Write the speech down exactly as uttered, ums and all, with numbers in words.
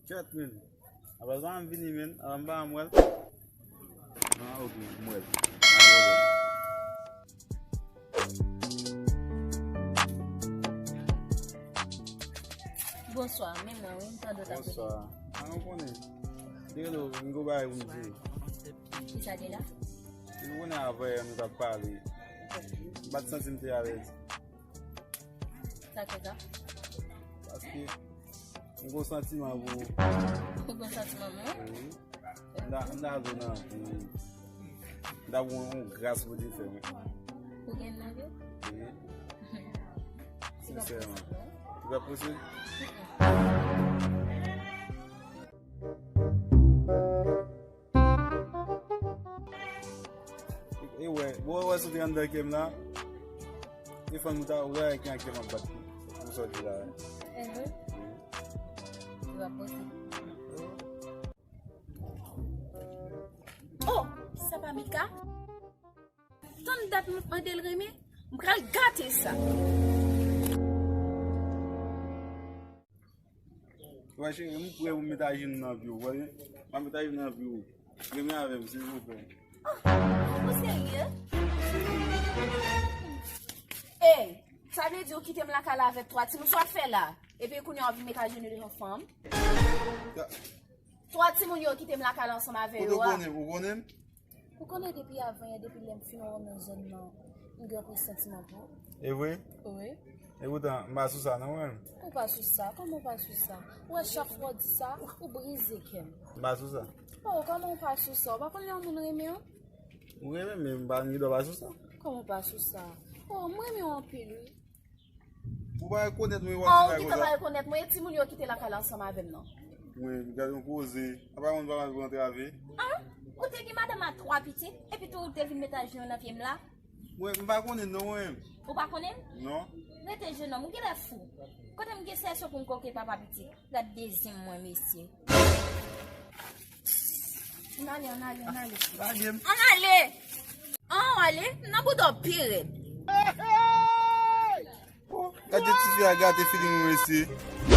Kèt, men. Apa sa m vini, men. Apa m pa m wè l. Ah, ok, m wè l. Pa gen pwoblèm. Bonswa, men mwen, wi, m tande w t ap rele. Bonswa. Ah, ou konnen. Delo, m gon bagay pou m di. Kisa de la? Ou konnen avè yè nou t ap pale. M pa t santi m te alèz. Sa fè sa? Paske m gon santiman pou ou. Ou gon santiman pou mwen? Wi. M ta, m ta zo nan vi. M ta pou yon gras pou di fè mwen. Ou gen nan vi? Wi. Sensèman. Ou pa posib? E wè, bon, wè, soti anndan kè m la. E fanm ou ta, ou ta wè ki an kè m ap bat pou sòti la. Ehe. Li pa posib. Oh, sa pa Mika? Tann dat m ap mande l renmen, m pral gate sa. Wè, cheri, m prè pou m met ajenou nan pye w, wè. M ap met ajenou nan pye w. Renmen avè m, silvouplè. Oh, ou serye? Ey, sa vle di ou kite m lakay la avèk twa timoun, sa w ap fè la? Epi kounye a w vin met ajenou devan fanm? Ya. Twa timoun yo kite m lakay la ansanm avè yo a. Kote w konnen, ou konnen m? Ou konnen depi avan yè, depi lè m fin wè w nan zòn nan, m gen yon santiman pou ou. E vre? Wi. E poutan, m pa sou sa, non, mwen. Ou pa sou sa? Kòman w pa sou sa? Ou wè, chak fwa w di sa, ou brize kè m. M pa sou sa. Oh, kòman w pa sou sa? Ou pa konn lè yon moun renmen w? Ou renmen m, men m pa gen dwa pa sou sa. Kòman w pa sou sa? Oh, m renmen w anpil, wi. Ou pa rekonèt mwen, w ap di bagay konsa. Ah, ou gentan pa rekonèt mwen, e timoun yo kite lakay la ansanm avè m nan. Mwen, gade yon koze. Apa moun pa mal pou antrave. Ah, ou te gen madanm a twa pitit, epi tou ou te vin met ajenou nan pye m la? Mwen, m pa konnen non, mwen. Ou pa konnen m? Non. Rete jenòm, ou genlè fou. Kote m gen sèso pou m koke papa pitit? Gad dezim mwen, mesye. Ann ale, ann ale, ann ale. Lage m. Ann ale. Ann ale, nan bouda w pi rèd. Oh, gade ti fi a gate feeling mwen, mesye.